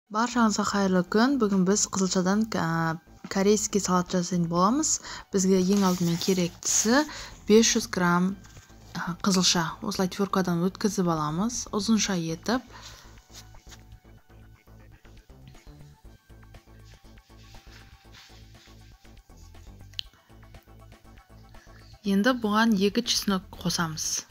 Баршаңызға қайырлы күн. Бүгін біз қызылшадан корейский салат жасайтын боламыз. Бізге ең алдымен керектісі 500 грамм қызылша. Осылай тверкадан өткізіп аламыз, ұзынша етіп. Енді бұған 2 чеснок қосамыз.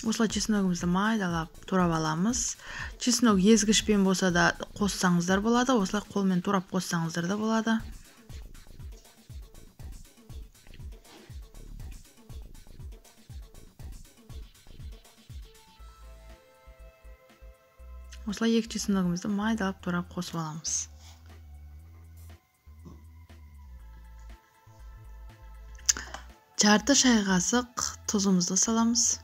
Осылай чесногымызды майдалап турап аламыз. Чеснок езгішпен болса да қоссаңыздар болады, осылай қолмен турап қоссаңыздар да болады. Осылай 2 чесногымызды майдалап турап қосып аламыз. Жарты шай қасық тұзымызды саламыз.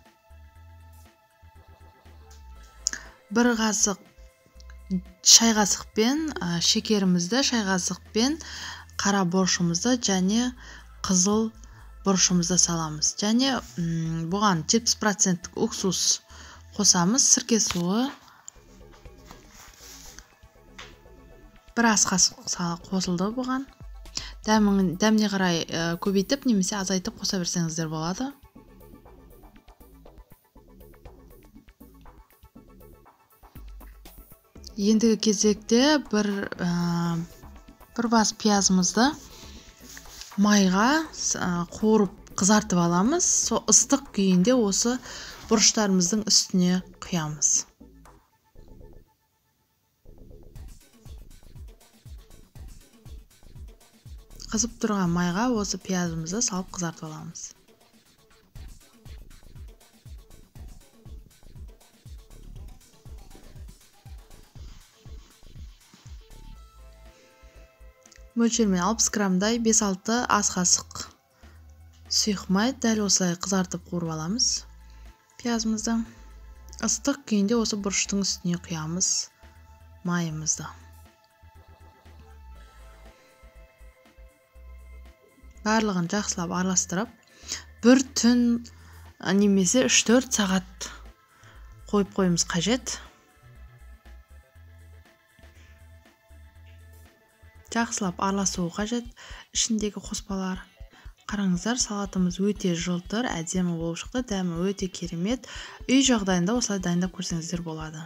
1 қасық шай қасықпен шекерімізді, шай қасықпен қара боршымызды және қызыл бұрышымызды саламыз. Және бұған 70% уксус қосамыз, сірке суы бір ас қасық қосылды бұған. Дәміне қарай көбейтіп немесе азайтып қоса берсеңіздер болады. Ендігі кезекте бір бас пиязымызды майға қуырып қызартып аламыз. Со ыстық күйінде осы бұрыштарымыздың үстіне құямыз. Қызып тұрған майға осы пиязымызды салып қызартып аламыз. Мөлшермен 60 граммдай 5-6 ас қасық сұйық май дәл осылай қызартып қуырып аламыз пиязымызды. Ыстық күйінде осы бұрыштың үстіне құямыз майымызды. Барлығын жақсылап араластырып, бір түн немесе 3-4 сағат қойып қоюымыз қажет. Жақсылап араласуы қажет ішіндегі қоспалар. Қараңыздар, салатымыз өте жылтыр, әдемі болып шықты, дәмі өте керемет. Үй жағдайында осылай дайындап көрсеңіздер болады.